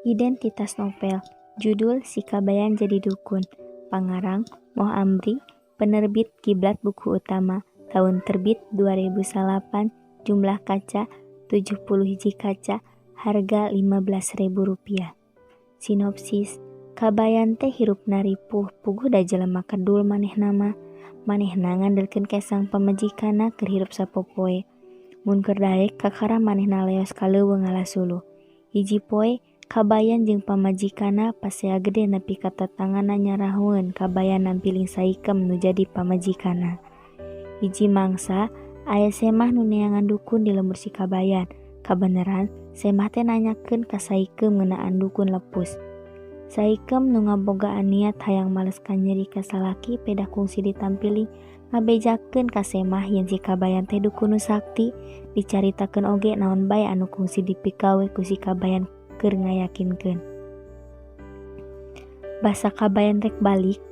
Identitas novel, judul Si Kabayan Jadi Dukun, pangarang Moh Amri, penerbit Kiblat Buku Utama, tahun terbit 2009, jumlah kaca 70 hiji kaca, harga Rp15.000. Sinopsis, Kabayan teh hirupna ripuh, puguh da jelema kedul manehna mah. Manehna ngandelkeun kesang pamajikanna keur hirup sapopoe. Mun keur daek kakara manehna leos ka leuweung ngala suluh. Hiji poe, Kabayan jeung pamajikanna pasea gede nepi ka tetangana nyarahoeun Kabayan nampiling Saikem nu jadi pamajikanna. Hiji mangsa, aya Semah nu neangan dukun di lembur si Kabayan. Kabeneran, Semah teh nanyakeun ka Saikem ngeunaan dukun lepus. Saikem nu ngabogaan niat hayang males kanyeri ka salaki pedah kungsi ditampiling ngabejakeun ka Semah yen si Kabayan teh dukun nu sakti. Dicaritakeun oge naon bae anu kungsi dipikawe ku si Kabayan keur ngayakinkeun. Basa Kabayan rek balik,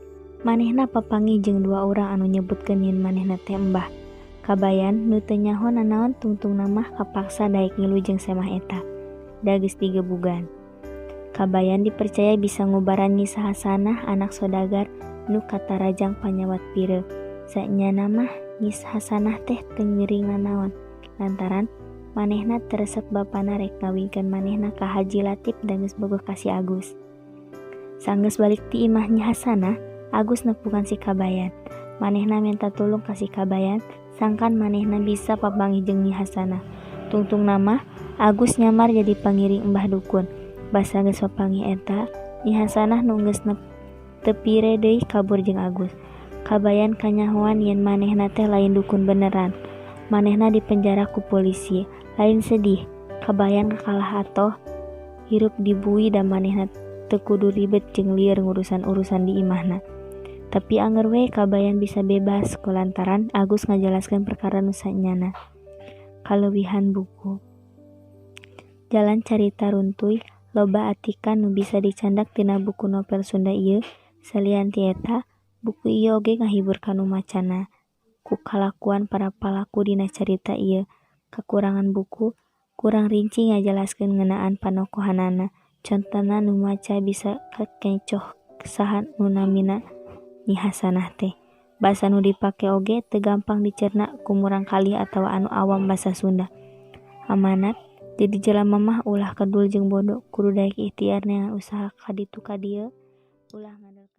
manehna papanggih jeung dua urang anu nyebutkeun yen manehna teh embah. Kabayan nu teu nyaho nanaon tungtungna mah kapaksa daek ngilu jeung Semah eta. Da geus digebugan. Kabayan dipercaya bisa ngubaran Nyi Hasanah anak sodagar nu katarajang panyawat pireuk. Saenyana mah Nyi Hasanah teh teu ngiring nanaon, lantaran manehna teu resep bapana rek ngawinkeun manehna ka Haji Latip da geus bogoh ka si Agus. Sanggeus balik ti imah Nyi Hasanah, Agus nepungan si Kabayan. Manehna menta tulung ka si Kabayan, sangkan manehna bisa papanggih jeung Nyi Hasanah. Tungtungna mah Agus nyamar jadi pangiring embah dukun. Basa geus papanggih eta, Nyi Hasanah nu geus teu pire deui kabur jeung Agus. Kabayan kanyahoan yen manehna teh lain dukun beneran. Manehna dipenjara ku polisi. Lain sedih, Kabayan kakalah atoh hirup dibui da manehna teu kudu ribet jeung lieur ngurusan urusan di imahna. Tapi anger we Kabayan bisa bebas kulantaran Agus ngajelaskeun perkara nu saenyana. Kaleuwihan buku. Jalan carita runtuy, loba atikan nu bisa dicandak tina buku novel Sunda ieu. Salian ti eta, buku ieu oge ngahibur ka nu macana ku kalakuan para palaku dina carita ieu. Kakurangan buku, kurang rinci ngajelaskeun ngeunaan panokohanana. Contona nu maca bisa kakecoh saha nu namina Nyi Hasanah teh. Basa nu dipake oge teu gampang dicerna ku murangkalih atawa anu awam basa Sunda. Amanat, jadi jelema mah ulah kedul jeung bodo, kudu daek ikhtiar neangan usaha ka ditu ka dieu, ulah ngandelkeun